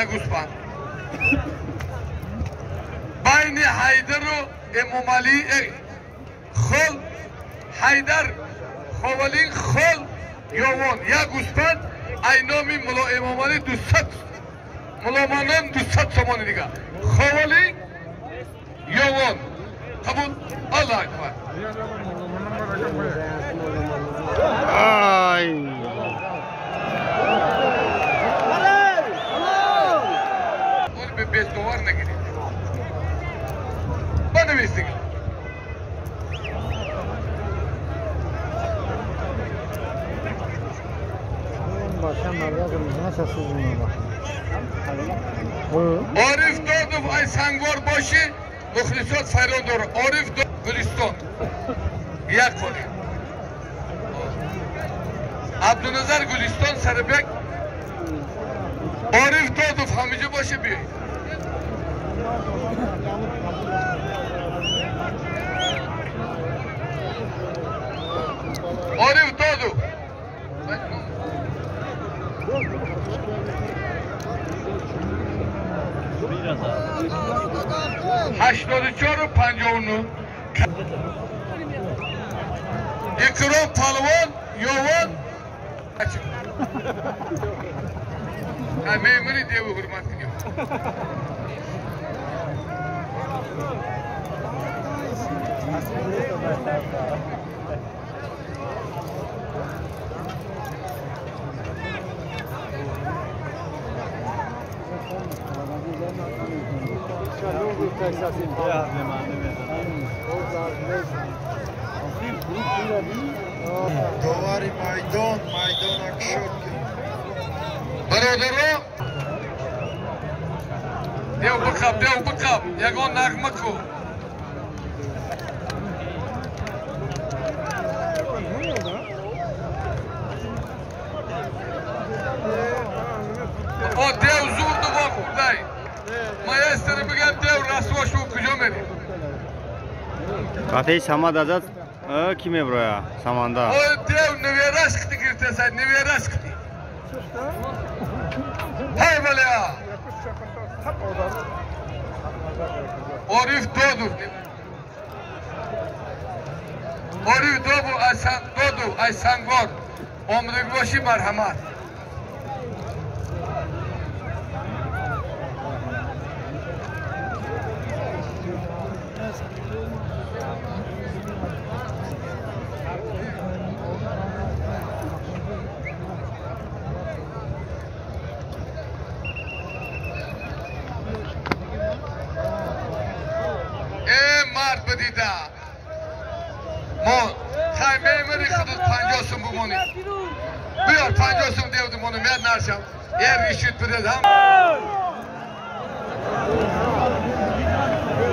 Як гӯсфанд байни Ҳайдару Эмомалӣ хол Ҳайдар Ховалин хол Ёвон як гӯсфанд ай номи мулло Эмомалӣ 200 мулломанон 200 сомони дига Ховалин Ёвон қабул. Аллоҳ акбар. Ай бездовар нагиред. Банавис дига. Ориф Додов ай Сангвор боши, мухлисот файрон дор. Ориф Гулистон. Як қоли. Абдуназар Гулистон Сарбек. Ориф Додов ҳамиҷо боше биёед. Ориф Додов. 84,59. Икром Палвон Ёвон. Мемури деву ҳурмат кунем. Довари майдон, майдона кушод. Бародаро, дев биқаб, дев биқаб, ягон нағма ку. О, дев зурду во хурдай. Маэстро бигам дев расво шу куҷо мерӣ? Қатъи Самад азад ки меброя Саманда? О, дев невераш қити гирифтасай, невераш қити. Ҳай баля! Ориф Додов. Ориф Додов ай Сангвор. Омадагӣ бошӣ марҳамат. Бидида мо хай мемири худут 50 сум бумонӣ. Биёр 50 сум девду монум яд наршам. Ер ришит бидед ҳам.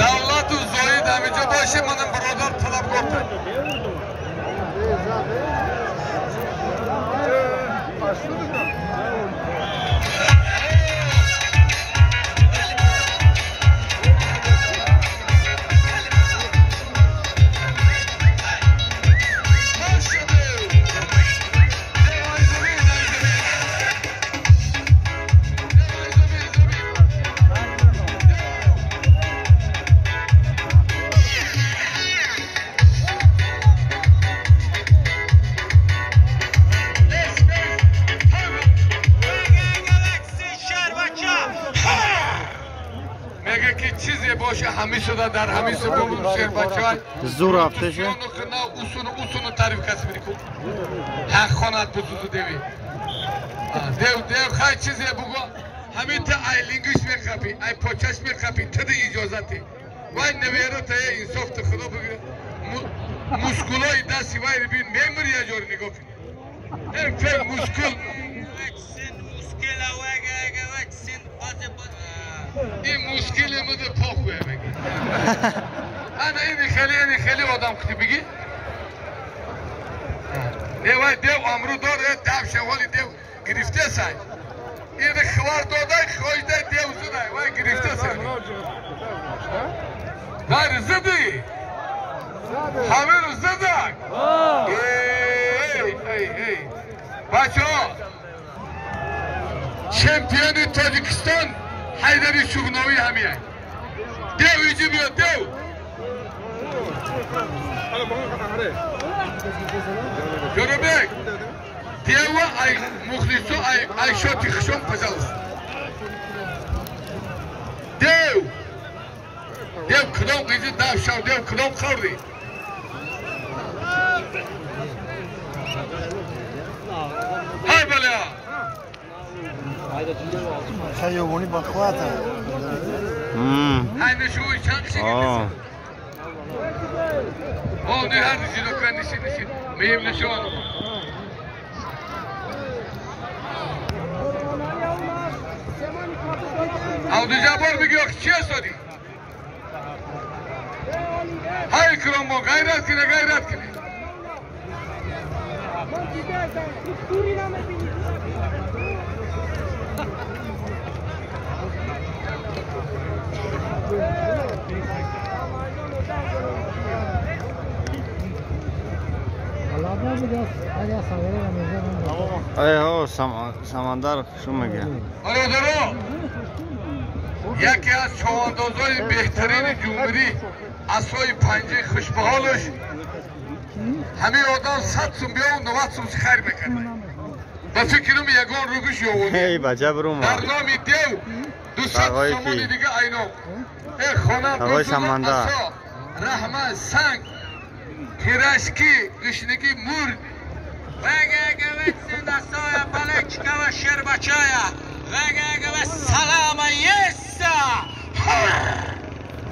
Давлату Зоид ҳамиҷо боши манам бародар талабгорта. Ҳамисуда дар ҳамису бумун шербачай зур рафтеше усуну усуну таъриф каси бирику ҳақ хонад бузузу деви дев дев хай чизе буго ҳамин та ай лингиш меқапӣ ай почаш меқапӣ тиди иҷозати вай невера та инсоф ту худо бигир мускулои дасти вай бин мемири яҷори нигоҳ кун ин фел мускул ин мускили муди похуе меги. Ана ини хеле ини хеле одам кути биги. Не вай дев амру дор дав шаволи дев гирифтесай. Ин хвар додай хоидай дев зудай вай гирифтесай. Дар зиди. Ҳамин зидак. Эй эй эй. Бачаҳо чемпиони Тоҷикистон Ҳайдари Шуғновӣ ҳамия. Дев иҷи биё дев. Ҷонибек, дева ай мухлисо ай ай шоти хишом пожалуйста. Дев. Дев кудом қизи дав шав дев кудом хӯрдӣ. Ҳай баля. Хаёбони бахвата. Ҳай нишуи чанд киши гирифтеса. О, не ҳар нишин, окра нишин, нишин. Меем нишон. Абдуҷаббор бигӯ, охи чи ҳастодӣ? Ҳай кромо, ғайрат кине, ғайрат кине. Ай Самандар шум мегӯяд. Бародаро, яке аз човандозои беҳтарини ҷумҳурӣ асои панҷаи хушбаҳолаш ҳамин одам 100 сум биёву 90 сум хайр мекард. Ба фикрам ягон рӯгиш ёвуд. Эй бача бирӯма. Дар номи дев 200 сомони дига айном. Э хонам асо, раҳма, санг, пирашки, гушнагӣ, мурд.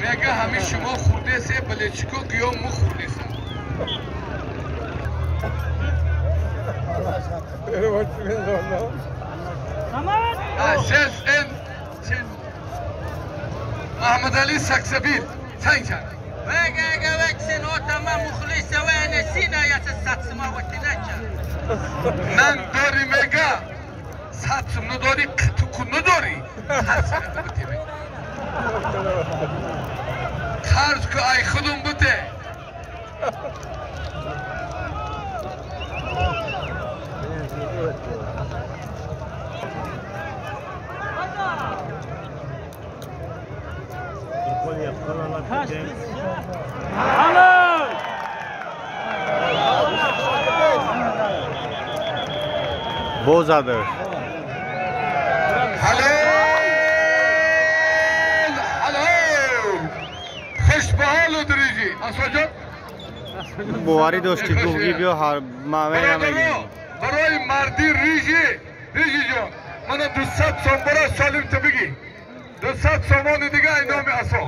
Мега ҳами шумо хурдесе, балечико гиё му хурдеса. Сес эн Маҳмадали Саксабил санг чанд. Нан дори мега 100 сум надори, ту надори. 100 сум бите мега. Қарз ку ай худум бите. Бозадаш. Ҳалол, ҳалол. Хушбаҳолу дриҷи. Асоҷон? Боварӣ дошт ки гуфт биё маве намегирӣ. Барои марди риҷи, риҷиҷон, мана 200 сом бара солим ту бигӣ. 200 сомони дига ай номи асо.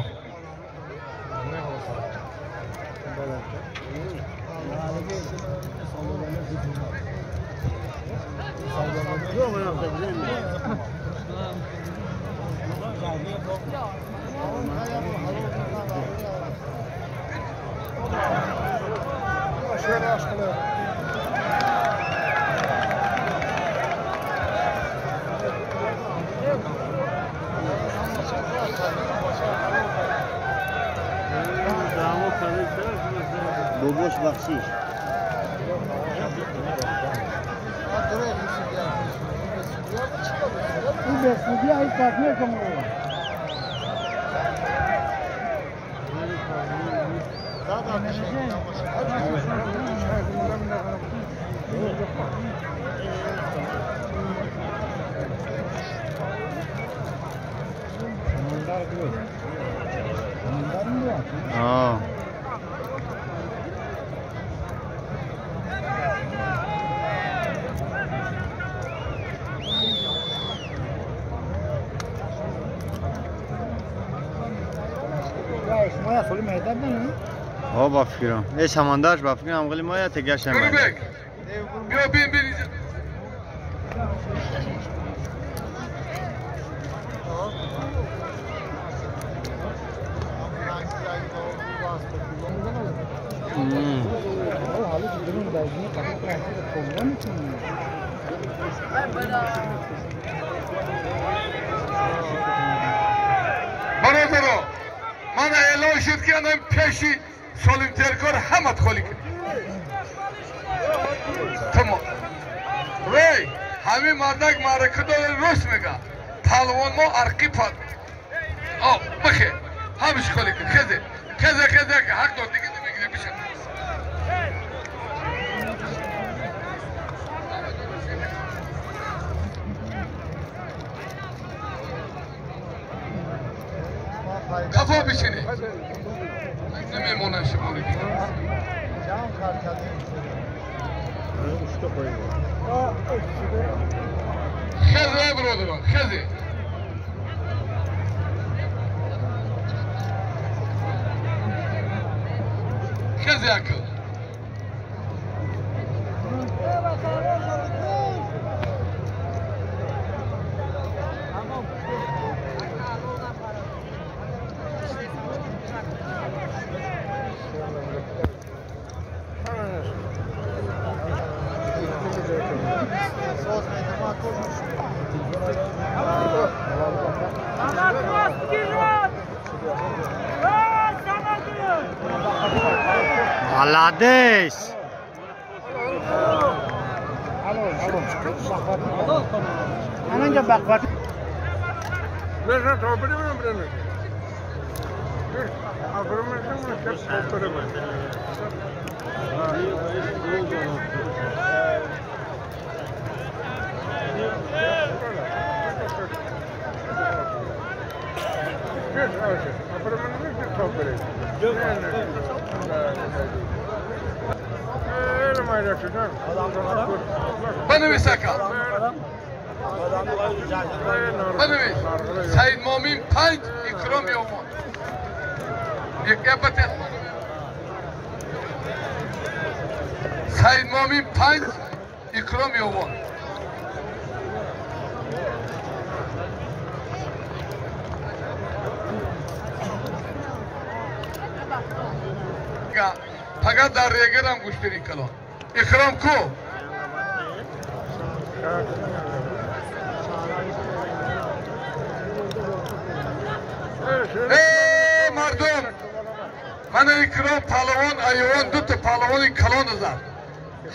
Бобош бахшиш. О, ба фикрам. Э, Самандарш ба фикрам ғали моя тегашам. Биё бин бин. Бародаро, ман эълон шуд ки анам пеши солимтеркор ҳамат холӣ кунед. Тамом. Вей, ҳамин мардак маърака дора рост мега. Палвон мо арқи пад. О, бихе. Ҳамиш холӣ кун. Хезе. Хезе, хезе, ҳақ дор дига намегире бишин. Қафо бишинед. Намемонам шуморо дига. Хезе, бародарон, хезе. Хезе акл. Молодец! بنویس اکا بنویس سید مومین 5 اکرام یومان یک ابت سید مومین 5 اکرام یومان فقط در ریگرم گوشتری کلان اکرام کو ای مردم من اکرام پهلوان ایوان دو تا پهلوان کلان زد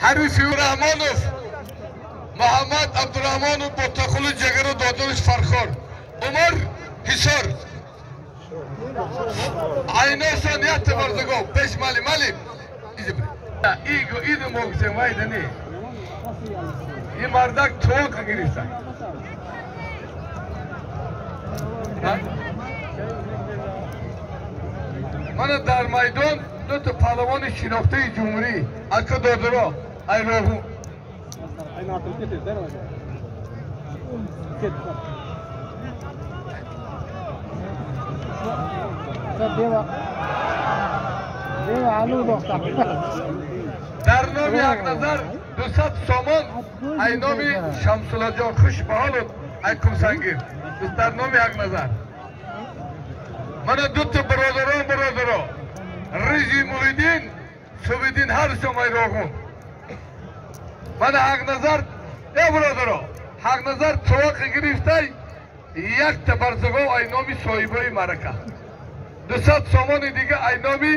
حریفی رحمانوف محمد عبدالرحمانوف با تخل جگر و دادنش فرخور عمر حصار айносон якта барзагов пеш мали мали иго иду могусем вайдани и мардак тоқа гирифта мана дар майдон дута паҳлавони шинохтаи ҷумҳурӣ ака додуро ай роҳу дар номи ҳақназар 200 сомон ай номи Шамсуллоҷон хушбаҳолов ай Кумсангир дар номи ҳақназар мана дута бародарон бародаро Ризи Муҳиддин Субиддин ҳарсом ай Роғун мана ҳақназар э бародаро ҳақназар товақи гирифтай якта барзагов ай номи соҳибои маърака 200 сомони дига ай номи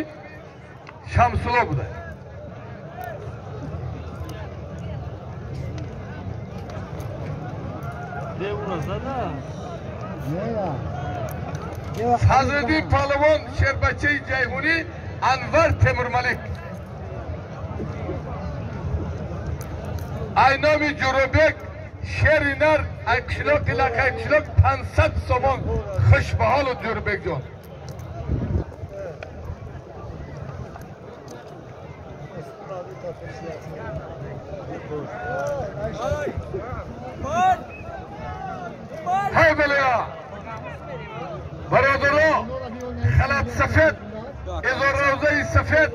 Шамсулло буда. Фазлиддин паҳлавон шербачаи Ҷайҳунӣ Анвар Темурмалик ай номи Ҷуробек шери нар ай қишлоқи Лакай қишлоқ 500 сомон. Хушбаҳолу Ҷуробекҷон. ҳай балия бародаро халат сафед изорравзаи сафед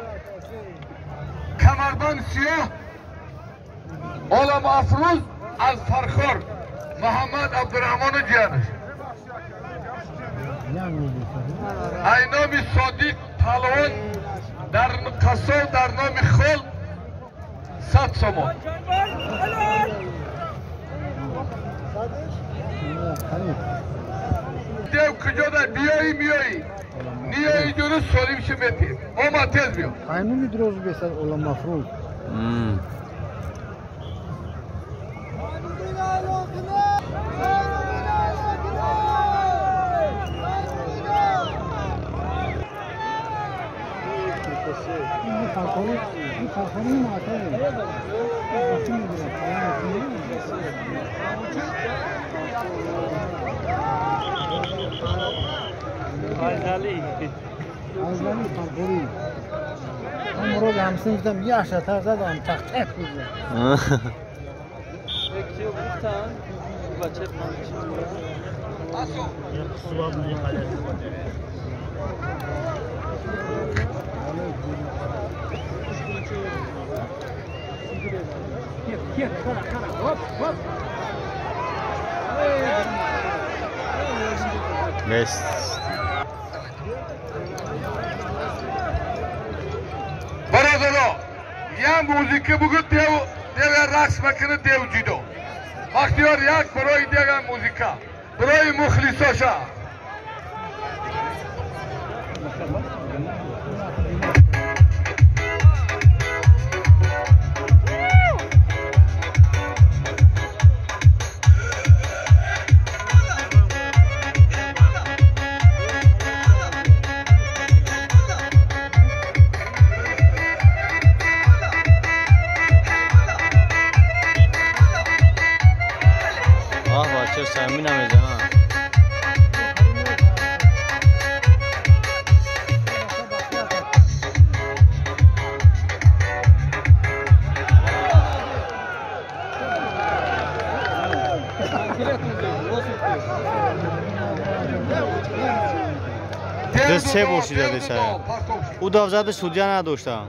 камарбанд сиёҳ олам афрӯз аз Фархор Муҳаммад Абдураҳмону ҷиянаш ай номи Содиқ паҳлавон дар қассоб дар номи хол 100 сомон. Дев куҷо дар биёӣ миёӣ. Ниёи дуруст солим ши мети. Ома тез биё. Айнуми дроз бесад ола мафруз. همسن گفتم یه شطر زدم تخت تک بود. Бародаро, як музика бугӯ дев рақс макунад дев ҷудо. Бахтиёр як барои дева музика, барои мухлисоша. Се бор шида десая. Ӯ давзада судья надошта.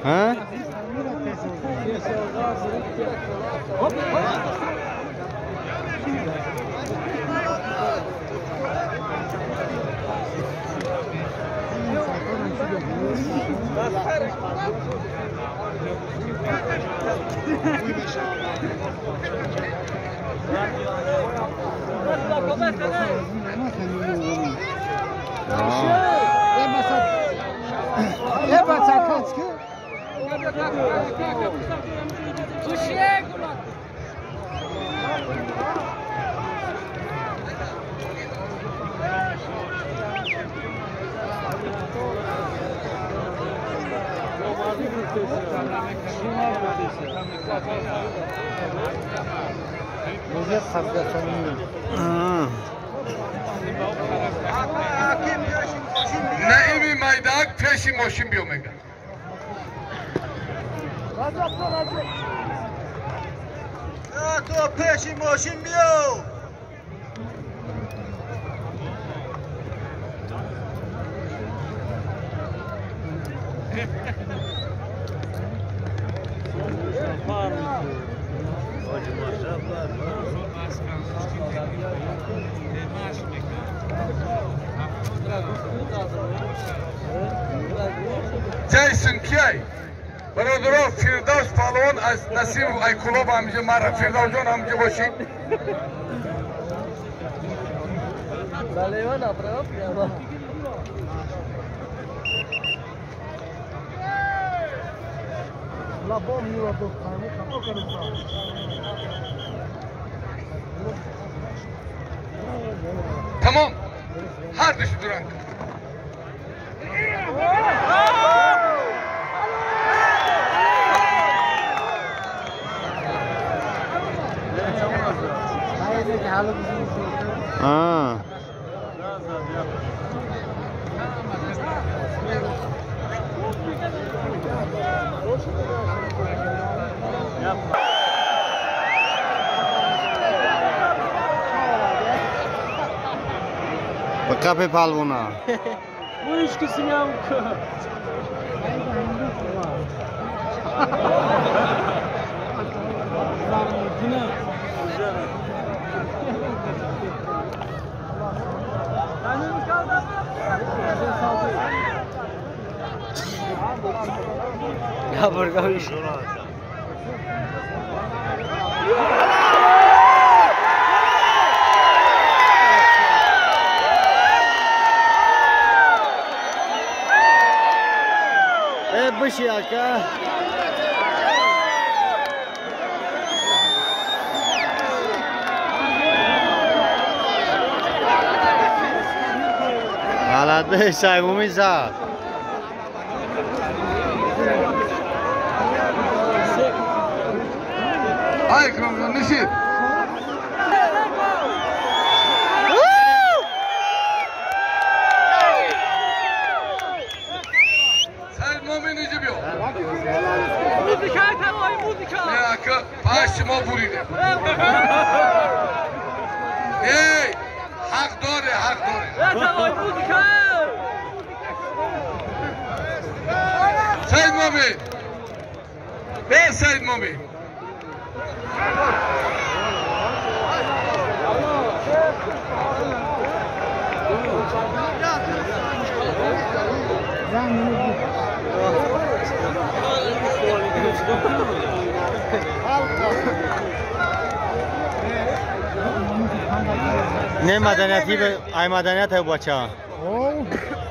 ها؟ Наими майдаак пеши мошин биё мега. То пеши мошин биё. Ҷайсон кияй? Бародаро, Фирдавс паҳлавон аз Насимов Айкулоб ҳамҷа мара Фирдавсҷон ҳамҷа бошӣ. Тамом, ҳар души дуранг. Ба қапи палвона. Биши ака. Молодец, Саймумин зад. Ай, Икромҷон, нишид. Саид Мумин, иҷа биё. Не, ака, пашти мо буриде. Эй, ҳақ доре, ҳақ доре. Саид Мумин. Бе, Саид Мумин. Не маданияти, ай маданият ай бача.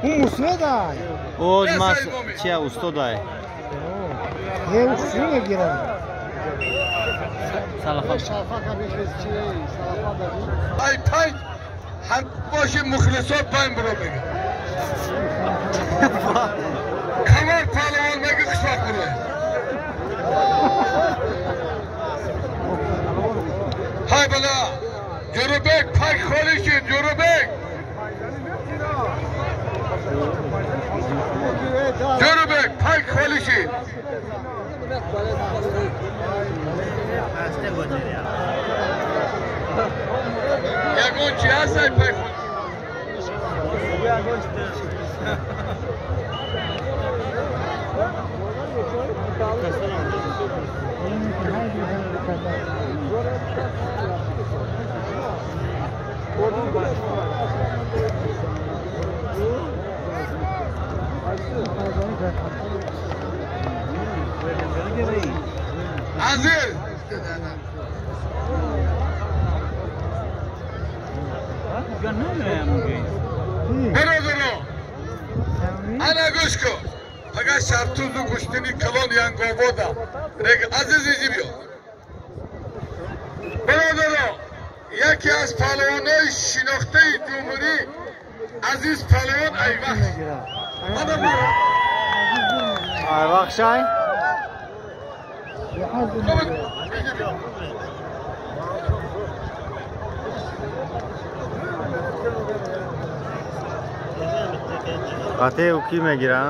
Ӯ муснодай. Оз мас чия устодай. Е усу мегирам. Ай панҷ ҳам боши мухлисо панҷ биро мега. Камар паҳлавон мега хушбахт биро. Ҳай бала. Ҷурубек пак холӣ шид, Ҷурубек. Ҷурубек пак холӣ шид. Ягон чи ҳаст ай пай холӣ? Азиз! Бародаро, ана гӯш кун. Агар шартузу гӯштини калон янговода. Азиз, иҷи биё. Бародаро, яке аз паҳлавонои шинохтаи ҷумҳурӣ Азиз паҳлавон Айвахш. Мана биё. Айвахшай? Қате ӯ кӣ мегира?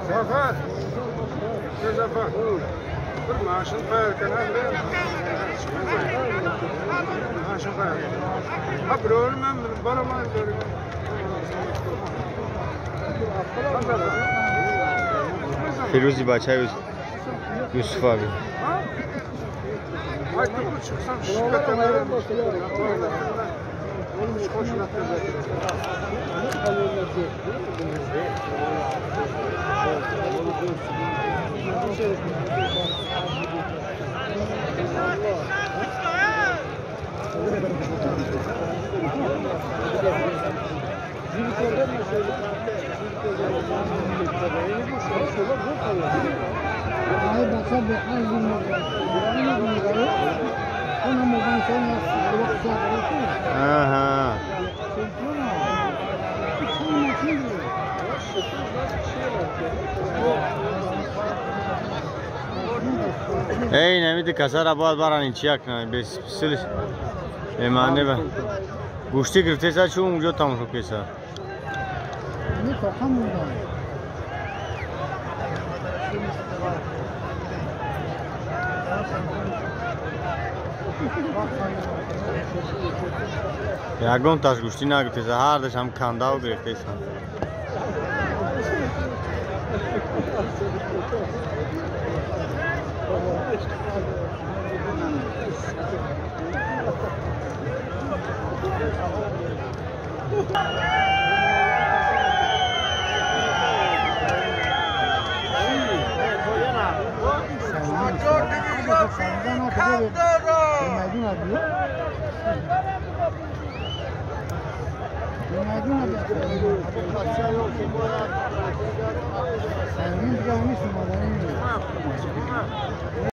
Zafar! Zafar! Bir maaşın qo'yarkan, maaşın qo'yarkan. Ha, birovni man boraman. Фирӯзи бачаи Юсуфави. Chiqsam shishib. Аҳа. Эй, намиди касара бояд барани чия кунам, бесилиш. Эмане ба. Гӯштӣ гирифтеса чӣ унҷо тамошо кеса? Ягон таш гӯштӣ нагирифтеса, ҳардаш ҳам кандав гирифтеса. Сангин дига нест, мадани нест.